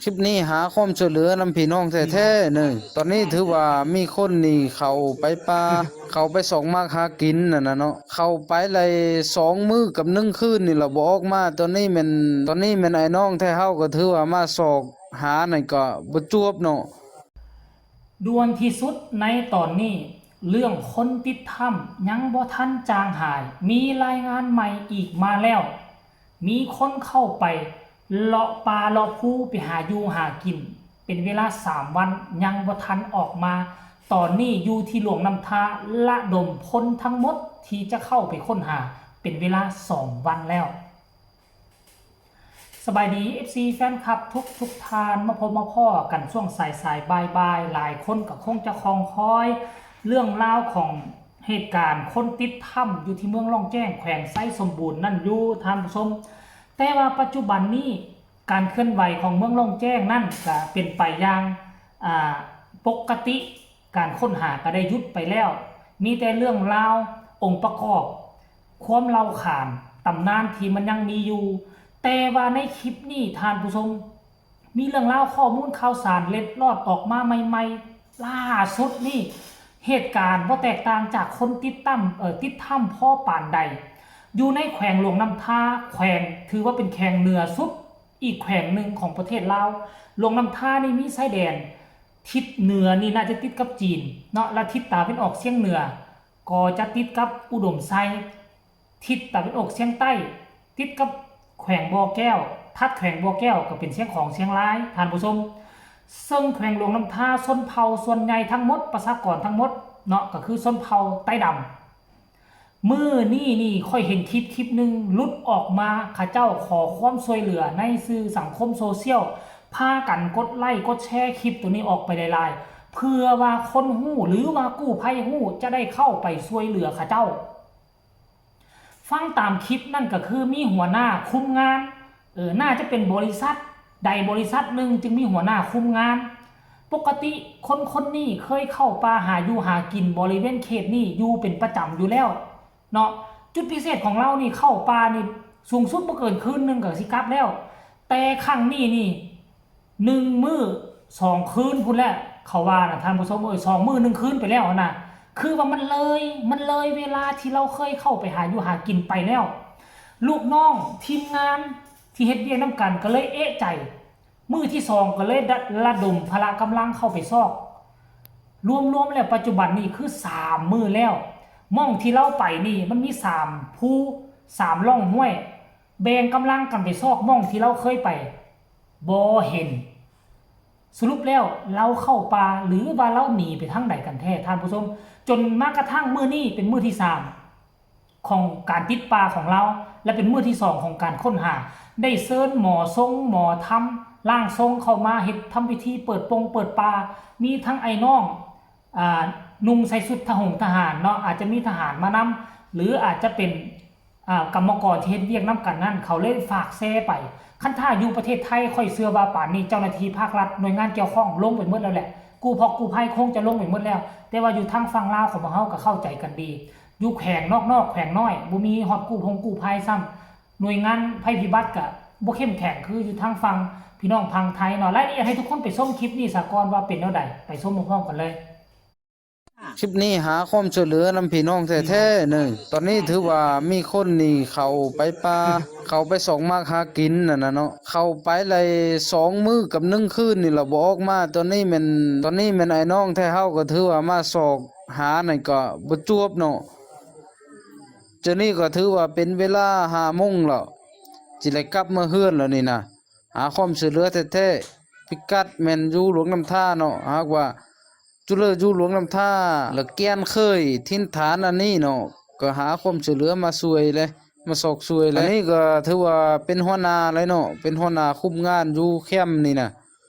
ຄລິບນີ້ຫາຄວາມຊ່ວຍເຫຼືອນຳພີ່ນ້ອງແທ້ໆເນີ. ຕອນນີ້ຖືວ່າມີຄົນນີ້ເຂົ້າໄປປ່າ ເຂົ້າໄປຊອກໝາກຫາກິນນັ້ນນະເນາະ. ເຂົ້າໄປໄດ້ສອງມື້ກັບໜຶ່ງຄືນນີ້ລະບໍ່ອອກມາ. ຕອນນີ້ແມ່ນ ຕອນນີ້ແມ່ນອ້າຍນ້ອງແທ້ເຮົາກໍຖືວ່າມາຊອກຫານັ້ນກໍບໍ່ຈວບເນາະ. ດ່ວນທີ່ສຸດໃນຕອນນີ້ ເລື່ອງຄົນຕິດຖ້ຳຍັງບໍ່ທັນຈາງຫາຍ, ມີລາຍງານໃໝ່ອີກມາແລ້ວ. ມີຄົນເຂົ້າໄປເລາະປ່າເລາະພູ ໄປຫາຢູ່ຫາກິນ ເປັນເວລາສາມວັນ ຍັງບໍ່ທັນອອກມາ. ຕອນນີ້ຢູ່ທີ່ຫຼວງນ້ຳທາ ລະດົມພົນທັງໝົດທີ່ຈະເຂົ້າໄປຄົ້ນຫາ ເປັນເວລາສອງວັນແລ້ວ. ສະບາຍດີ ເອັຟຊີ ແຟນຄລັບທຸກໆທ່ານ ມາພົບມາພໍ້ກັນຊ່ວງສາຍໆບ່າຍໆ. ຫຼາຍຄົນກໍຄົງຈະຄອງຄອຍເລື່ອງລາວຂອງເຫດການຄົນຕິດຖ້ຳຢູ່ທີ່ເມືອງລ່ອງແຈ້ງ ແຂວງໄຊສົມບູນນັ້ນຢູ່ ທ່ານຜູ້ຊົມ. ແຕ່ວ່າປັດຈຸບັນນີ້ ການເຄື່ອນໄຫວຂອງເມືອງລ່ອງແຈ້ງນັ້ນກະເປັນໄປຢ່າງ ອ່າ ປົກກະຕິ, ການຄົ້ນຫາກະໄດ້ຢຸດໄປແລ້ວ. ມີແຕ່ເລື່ອງລາວ ອົງປະກອບ ຄວາມເລົ່າຂານ ຕຳນານທີ່ມັນຍັງມີຢູ່. ແຕ່ວ່າໃນຄລິບນີ້ ທ່ານຜູ້ຊົມ ມີເລື່ອງລາວ ຂໍ້ມູນຂ່າວສານເລັດລອດອອກມາໃໝ່ໆ. ລ່າສຸດນີ້ ເຫດການບໍ່ແຕກຕ່າງຈາກຄົນຕິດຖ້ຳ ເອີ ຕິດຖ້ຳພໍປານໃດ ຢູ່ໃນແຂວງຫຼວງນ້ຳທາ, ແຂວງ ຖືວ່າເປັນແຂວງເໜືອສຸດ ອີກແຂວງໜຶ່ງຂອງປະເທດລາວ. ຫຼວງນ້ຳທານີ້ມີຊາຍແດນ ທິດເໜືອນີ້ໜ້າຈະຕິດກັບຈີນເນາະ ແລະ ທິດຕາເວັນອອກສຽງເໜືອກໍຈະຕິດກັບອຸດົມໄຊ, ທິດຕາເວັນອອກສຽງໃຕ້ຕິດກັບແຂວງບໍ່ແກ້ວ, ຖັດແຂວງບໍ່ແກ້ວກໍເປັນຊຽງຂອງຊຽງລາຍ ທ່ານຜູ້ຊົມ. ເຊິ່ງແຂວງຫຼວງນ້ຳທາ ຊົນເຜົ່າສ່ວນໃຫຍ່ທັງໝົດ ປະຊາກອນທັງໝົດເນາະ ກໍຄືຊົນເຜົ່າໄຕ້ດຳ. ມື້ນີ້ນີ້ຂ້ອຍເຫັນຄລິບຄລິບໜຶ່ງຫຼຸດອອກມາ, ເຂົາເຈົ້າຂໍຄວາມຊ່ວຍເຫຼືອໃນສື່ສັງຄົມໂຊຊຽວ, ພາກັນກົດໄລ້ກົດແຊຄລິບໂຕນີ້ອອກໄປຫຼາຍໆ ເພື່ອວ່າຄົນຮູ້ ຫຼືວ່າກູ້ໄພຮູ້ ຈະໄດ້ເຂົ້າໄປຊ່ວຍເຫຼືອເຂົາເຈົ້າ. ຟັງຕາມຄລິບນັ້ນກໍຄືມີຫົວໜ້າຄຸມງານ, ເອີ ໜ້າຈະເປັນບໍລິສັດໃດບໍລິສັດໜຶ່ງຈຶ່ງມີຫົວໜ້າຄຸມງານ. ປົກກະຕິຄົນຄົນນີ້ເຄີຍເຂົ້າປ່າຫາຢູ່ຫາກິນບໍລິເວນເຂດນີ້ຢູ່ເປັນປະຈຳຢູ່ແລ້ວເນາະ. ຈຸດພິເສດຂອງລາວນີ້ເຂົ້າປ່ານີ້ສູງສຸດບໍ່ເກີນຄືນໜຶ່ງກໍຊິກັບແລ້ວ, ແຕ່ຄັ້ງນີ້ນີ້ ໜຶ່ງມື້ສອງຄືນພຸ້ນແຫຼະ ເຂົາວ່ານະ ທ່ານຜູ້ຊົມເອີຍ, ສອງມື້ໜຶ່ງຄືນໄປແລ້ວຫັ້ນນະ. ຄືວ່າມັນເລີຍ ມັນເລີຍເວລາທີ່ລາວເຄີຍເຂົ້າໄປຫາຢູ່ຫາກິນໄປແລ້ວ. ລູກນ້ອງທີມງານທີ່ເຮັດວຽກນຳກັນກໍເລີຍເອະໃຈ, ມື້ທີສອງກໍເລີຍລະ ລະດົມພະລະກຳລັງເຂົ້າໄປຊອກ. ລວມໆແລ້ວປັດຈຸບັນນີ້ຄືສາມມື້ແລ້ວ. ໝ່ອງທີ່ລາວໄປນີ້ມັນມີສາມພູ ສາມຮ່ອງຫ້ວຍ, ແບ່ງກຳລັງກັນໄປຊອກໝ່ອງທີ່ລາວເຄີຍໄປ ບໍ່ເຫັນ. ສະຫຼຸບແລ້ວລາວເຂົ້າປ່າ ຫຼືວ່າລາວໜີໄປທາງໃດກັນແທ້ ທ່ານຜູ້ຊົມ? ຈົນມາກະທັ່ງມື້ນີ້ເປັນມື້ທີສາມຂອງການຕິດປ່າຂອງລາວ ແລະ ເປັນມື້ທີສອງຂອງການຄົ້ນຫາ, ໄດ້ເຊີນໝໍຊົງ ໝໍທຳ ຮ່າງຊົງເຂົ້າມາເຮັດທຳພິທີເປີດປົງເປີດປ່າ, ມີທັງອ້າຍນ້ອງ ອ່າ ນຸ່ງໃສ່ຊຸດທະຫົງທະຫານເນາະ, ອາດຈະມີທະຫານມານຳ ຫຼືອາດຈະເປັນ ອ່າ ກຳມະກອນທີ່ເຮັດວຽກນຳກັນນັ້ນ ເຂົາເລີຍຝາກແຊໄປ. ຄັນຖ້າຢູ່ປະເທດໄທ ຂ້ອຍເຊື່ອວ່າປານນີ້ເຈົ້າໜ້າທີ່ພາກລັດ ໜ່ວຍງານກ່ຽວຂ້ອງລົງໄປໝົດແລ້ວແຫຼະ, ກູ້ພອກກູ້ໄພຄົງຈະລົງໄປໝົດແລ້ວ. ແຕ່ວ່າຢູ່ທາງຝັ່ງລາວຂອງພວກເຮົາກໍເຂົ້າໃຈກັນດີ, ຢູ່ແຂວງນອກໆ ແຂວງນ້ອຍ ບໍ່ມີຮອດກູ້ພງກູ້ໄພຊ້ຳ, ໜ່ວຍງານໄພພິບັດກໍບໍ່ເຂັ້ມແຂງຄືຢູ່ທາງຝັ່ງພີ່ນ້ອງຝັ່ງໄທເນາະ. ລາຍລະອຽດໃຫ້ທຸກຄົນໄປຊົມຄລິບນີ້ສາກ່ອນວ່າເປັນແນວໃດ, ໄປຊົມພ້ອມໆກັນເລີຍ. ຄລິບນີ້ຫາຄວາມຊ່ວຍເຫຼືອນຳພີ່ນ້ອງແທ້ໆເນີ. ຕອນນີ້ຖືວ່າມີຄົນນີ້ເຂົ້າໄປປ່າ ເຂົ້າໄປຊອກໝາກຫາກິນນັ້ນນະເນາະ, ເຂົ້າໄປໄດ້ສອງມື້ກັບໜຶ່ງຄືນນີ້ລະບໍ່ອອກມາ. ຕອນນີ້ແມ່ນ ຕອນນີ້ແມ່ນອ້າຍນ້ອງແທ້ເຮົາກໍຖືວ່າມາຊອກຫານັ້ນກໍບໍ່ຈວບເນາະ. ເຈົ້ານີ້ກໍຖືວ່າເປັນເວລາຫ້າໂມງແລ້ວ ຊິໄດ້ກັບເມືອເຮືອນແລ້ວນີ້ນະ. ຫາຄວາມຊ່ວຍເຫຼືອແທ້ໆ, ພິກັດແມ່ນຢູ່ຫຼວງນ້ຳທາເນາະ. ຫາກວ່າຈຸເລີຢູ່ຫຼວງນ້ຳທາ ລະແກ່ນເຄີຍ ຖິ່ນຖານອັນນີ້ເນາະ, ກໍຫາຄວາມຊ່ວຍເຫຼືອມາຊ່ວຍແຫຼະ ມາຊອກຊ່ວຍແຫຼະ. ອັນນີ້ກໍຖືວ່າເປັນຫົວໜ້າເລີຍເນາະ, ເປັນຫົວໜ້າຄຸມງານຢູ່ແຄມນີ້ນະ.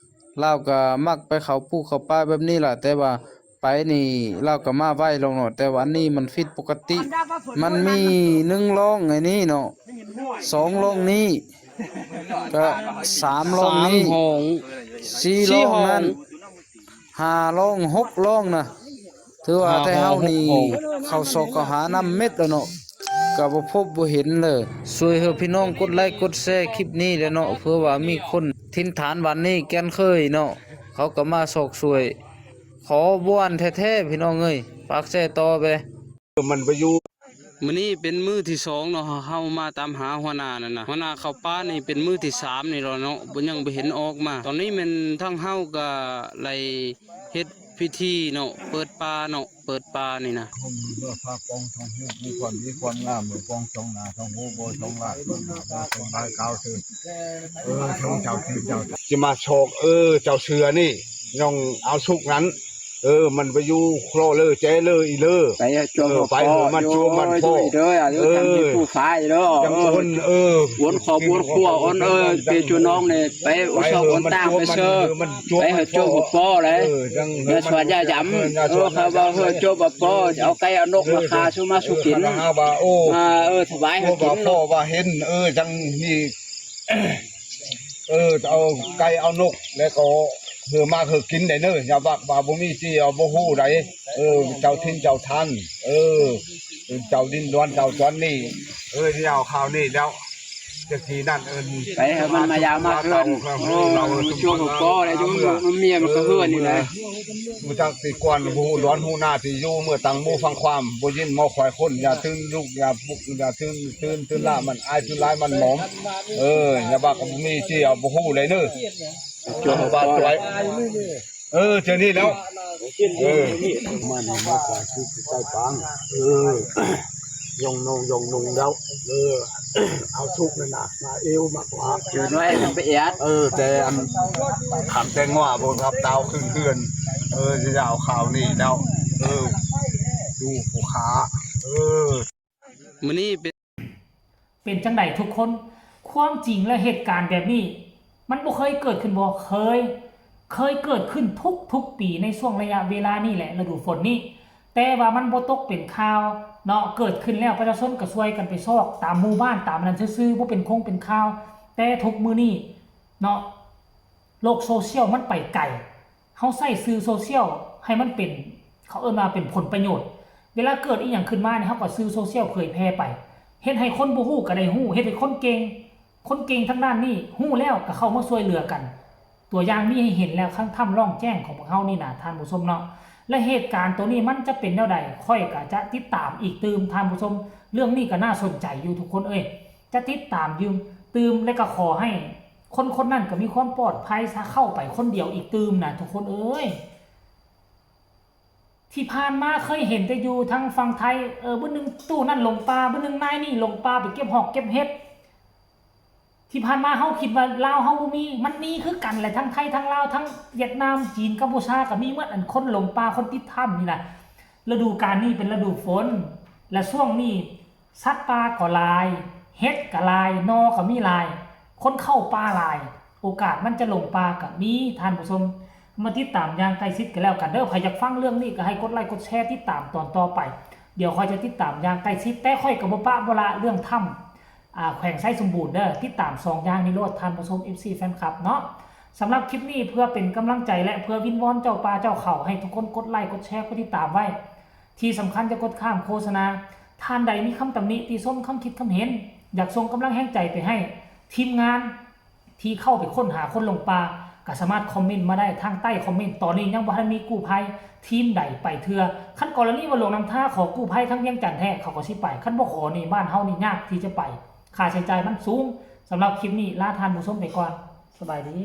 ລາວກໍມັກໄປເຂົ້າປູເຂົ້າປ່າແບບນີ້ລະ, ແຕ່ວ່າໄປນີ້ລາວກໍມາໄວລົງເນາະ, ແຕ່ວ່າອັນນີ້ມັນຜິດປົກກະຕິ. ມັນມີໜຶ່ງຮ່ອງອັນນີ້ເນາະ, ສອງຮ່ອງນີ້ ກະສາມຮ່ອງນີ້ ສາມຮ່ອງ ສີ່ຮ່ອງນັ້ນ ສີ່ຮ່ອງ ຫ້າຮ່ອງ ຫົກຮ່ອງນະ. ຖືວ່າ ຫ້າຮ່ອງ ແຕ່ເຮົານີ້ ຫົກຮ່ອງ ເຂົ້າຊອກເຂົ້າຫານຳເມັດແລ້ວເນາະ, ກະບໍ່ພົບບໍ່ເຫັນເລີຍ. ຊ່ວຍໃຫ້ພີ່ນ້ອງກົດໄລ້ກົດແຊຄລິບນີ້ແຫຼະເນາະ, ເພື່ອວ່າມີຄົນ ຖິ່ນຖານບ້ານນີ້ແກ່ນເຄີຍເນາະ ເຂົາກໍມາຊອກຊ່ວຍ ຂໍບວນແທ້ໆ ພີ່ນ້ອງເອີຍ ຝາກແຊຕໍ່ແບ. ມັນໄປຢູ່ ມື້ນີ້ເປັນມື້ທີສອງເນາະ ເຮົາມາຕາມຫາຫົວໜ້ານັ້ນນະ ຫົວໜ້າເຂົ້າປ່ານີ້ເປັນມື້ທີສາມນີ້ແຫຼະເນາະ ບໍ່ ຍັງບໍ່ເຫັນອອກມາ. ຕອນນີ້ແມ່ນທາງເຮົາກໍໄດ້ເຮັດພິທີເນາະ ເປີດປ່າເນາະ ເປີດປ່ານີ້ນະ. ເມື່ອພາກອງທອງຮູບມີຄວາມດີຄວາມງາມ ເມື່ອກອງສອງໜ້າທອງໂຮບໍ່ສອງລາດ ເບິ່ງໜ້າບໍ່ສອງລາຍ ກ່າວເຊີນ ເອີ ເຊີນເຈົ້າທີ່ເຈົ້າ ຊິມາຊອກ ເອີ ເຈົ້າເສືອນີ້ ນ້ອງອາວສຸກນັ້ນ ເອີ ມັນໄປຢູ່ຄໍເລີແຈເລີອີເລີ ໄປເອີ ໄປເອີ ມັນຈົວມັນພໍ ເອີ ເອີ ຜູ້ຟ້າອີເລີ ເອີ ເອີ ອວນຄອບອວນຄົວ ອວນ ເອີ ເປຈູນ້ອງນີ້ ໄປອຸສອກອວນຕ່າງໄປເຊີ ໄປໃຫ້ຈົວບໍ່ພໍເລີຍ ເອີ ເຮືອສວນຍາຈຳ ເອີ ເຂົາວ່າເຮີໂຈບໍ່ພໍ ເອົາໄກ່ເອົານົກມາຂ້າສູ່ມາສູ່ກິນ ເອີ ຖວາຍໃຫ້ກິນ ພໍວ່າເຫັນ ເອີ ຈັ່ງມີ ເອີ ເອົາໄກ່ເອົານົກ ແລ້ວກໍເຮີມາເຮີກິນໄດ້ເນີ ຢ່າວ່າວ່າບໍ່ມີຊິເອົາບໍ່ຮູ້ໃດ ເອີ ເຈົ້າຖິ່ນເຈົ້າຖານ ເອີ ເປັນເຈົ້າດິນດອນເຈົ້າດອນນີ້ ເອີ ຍາວຄາວນີ້ແລ້ວ ຈັກທີ່ນັ້ນເອີ້ນ ໄປໃຫ້ມັນມາຢາມມາເຮືອນ ໂອ້ ມັນຈົວບໍ່ພໍແລ້ວ ຢູ່ມັນເມຍມັນກໍເຮືອນນີ້ນະ ຮູ້ຈັກແຕ່ກ່ອນ ຮູ້ດອນຮູ້ນາທີ່ຢູ່ ເມື່ອຕັ້ງໝູ່ຟັງຄວາມ ບໍ່ຍິນໝໍຄວາຍຄົນ ຢ່າຕື່ນລູກ ຢ່າປຸກ ຢ່າຕື່ນ ຕື່ນ ຕື່ນລາມັນອາຍ ຕື່ນລາຍມັນໝອມ ເອີ ຢ່າວ່າກໍບໍ່ມີຊິເອົາບໍ່ຮູ້ໄດເນີ ຈົວບໍ່ພໍແລ້ວ ເອີ ເທື່ອນີ້ແລ້ວ ເອີ ມານີ້ມາກວ່າຊິໃຕ້ປາງ ເອີ ຢອງນົງຢອງນຸ່ງແລ້ວ ເອີ ເອົາທຸກນັ້ນນະ ມາເອວມາກວ່າ ເຈີນ້ອຍໄປແອດ ເອີ ແຕ່ອັນ ຄັນແຕ່ງົວບໍ່ຮັບຕາວຂຶ້ນເຮືອນ ເອີ ຊິເອົາຂ່າວນີ້ແລ້ວ ເອີ ດູຜູ້ຂ້າ ເອີ ມື້ນີ້ເປັນ ເປັນຈັ່ງໃດທຸກຄົນ? ຄວາມຈິງແລ້ວເຫດການແບບນີ້ມັນບໍ່ເຄີຍເກີດຂຶ້ນບໍ່? ເຄີຍ, ເຄີຍເກີດຂຶ້ນທຸກໆປີໃນຊ່ວງໄລຍະເວລານີ້ແຫຼະ ລະດູຝົນນີ້, ແຕ່ວ່າມັນບໍ່ຕົກເປັນຂ່າວເນາະ, ເກີດຂຶ້ນແລ້ວປະຊາຊົນກໍຊ່ວຍກັນໄປຊອກຕາມໝູ່ບ້ານຕາມອັນນັ້ນຊື່ໆ ບໍ່ເປັນຄົງເປັນຂ່າວ, ແຕ່ທຸກມື້ນີ້ເນາະ ໂລກໂຊຊຽວມັນໄປໄກ. ເຮົາໃຊ້ສື່ໂຊຊຽວໃຫ້ມັນເປັນ, ເຂົາເອີ້ນວ່າເປັນຜົນປະໂຫຍດ. ເວລາເກີດອີ່ຫຍັງຂຶ້ນມານີ້ ເຮົາກໍສື່ໂຊຊຽວເຜີຍແຜ່ໄປ, ເຮັດໃຫ້ຄົນບໍ່ຮູ້ກໍໄດ້ຮູ້, ເຮັດໃຫ້ຄົນເກັ່ງ, ຄົນເກັ່ງທາງດ້ານນີ້ຮູ້ແລ້ວກໍເຂົ້າມາຊ່ວຍເຫຼືອກັນ. ຕົວຢ່າງມີໃຫ້ເຫັນແລ້ວ ຄັນຖ້ຳລ່ອງແຈ້ງຂອງພວກເຮົານີ້ນະ ທ່ານຜູ້ຊົມເນາະ. ແລະ ເຫດການໂຕນີ້ມັນຈະເປັນແນວໃດ ຂ້ອຍກໍຈະຕິດຕາມອີກຕື່ມ ທ່ານຜູ້ຊົມ. ເລື່ອງນີ້ກໍໜ້າສົນໃຈຢູ່ທຸກຄົນເອີຍ. ຈະຕິດຕາມຢູ່ຕື່ມ ແລະກໍຂໍໃຫ້ຄົນໆນັ້ນກໍມີຄວາມປອດໄພຊະ, ເຂົ້າໄປຄົນດຽວອີກຕື່ມນະທຸກຄົນເອີຍ. ທີ່ຜ່ານມາເຄີຍເຫັນແຕ່ຢູ່ທາງຝັ່ງໄທ, ເອີ, ມື້ໜຶ່ງຕູ້ນັ້ນຫຼົງປ່າ, ມື້ໜຶ່ງນາຍນີ້ຫຼົງປ່າໄປເກັບຮອກເກັບເຫັດ. ທີ່ຜ່ານມາເຮົາຄິດວ່າລາວເຮົາບໍ່ມີ, ມັນມີຄືກັນແຫຼະ, ທັງໄທ ທັງລາວ ທັງຫວຽດນາມ ຈີນ ກຳປູຊາ ກໍມີໝົດ, ອັນຄົນຫຼົງປ່າ ຄົນຕິດຖ້ຳນີ້ນະ. ລະດູການນີ້ເປັນລະດູຝົນ ແລະຊ່ວງນີ້ ສັດປ່າກໍຫຼາຍ, ເຫັດກໍຫຼາຍ, ໜໍ່ກໍມີຫຼາຍ, ຄົນເຂົ້າປ່າຫຼາຍ, ໂອກາດມັນຈະຫຼົງປ່າກໍມີ. ທ່ານຜູ້ຊົມ ມາຕິດຕາມຢ່າງໃກ້ຊິດກັນແລ້ວກັນເດີ. ໃຜຢາກຟັງເລື່ອງນີ້ກໍໃຫ້ກົດໄລກົດແຊຕິດຕາມຕອນຕໍ່ໄປ. ດຽວຂ້ອຍຈະຕິດຕາມຢ່າງໃກ້ຊິດ, ແຕ່ຂ້ອຍກໍບໍ່ປະບໍ່ລະເລື່ອງຖ້ຳ ອ່າ ແຂວງໄຊສົມບູນເດີ. ຕິດຕາມສອງຢ່າງນີ້ໂລດ ທ່ານຜູ້ຊົມ ເອັຟຊີ ແຟນຄລັບເນາະ. ສຳລັບຄລິບນີ້ເພື່ອເປັນກຳລັງໃຈ ແລະ ເພື່ອວິງວອນເຈົ້າປ່າເຈົ້າເຂົາ ໃຫ້ທຸກຄົນກົດໄລກົດແຊ ກົດຕິດຕາມໄວ້. ທີ່ສຳຄັນຢ່າກົດຂ້າມໂຄສະນາ. ທ່ານໃດມີຄຳຕຳໜິຕິຊົມຄຳຄິດຄຳເຫັນ, ຢາກສົ່ງກຳລັງແຮງໃຈໄປໃຫ້ທີມງານທີ່ເຂົ້າໄປຄົ້ນຫາຄົນຫຼົງປ່າ, ກໍສາມາດຄອມເມັນມາໄດ້ທາງໃຕ້ຄອມເມັນ. ຕອນນີ້ຍັງບໍ່ທັນມີກູ້ໄພທີມໃດໄປເທື່ອ. ຄັນກໍລະນີວ່າຫຼວງນ້ຳທາຂໍກູ້ໄພທາງວຽງຈັນແທ້ ເຂົາກໍຊິໄປ. ຄັນບໍ່ຂໍນີ້ ບ້ານເຮົານີ້ຍາກທີ່ຈະໄປ, ຄ່າໃຊ້ຈ່າຍມັນສູງ. ສຳລັບຄລິບນີ້ລາທ່ານຜູ້ຊົມໄປກ່ອນ. ສະບາຍດີ.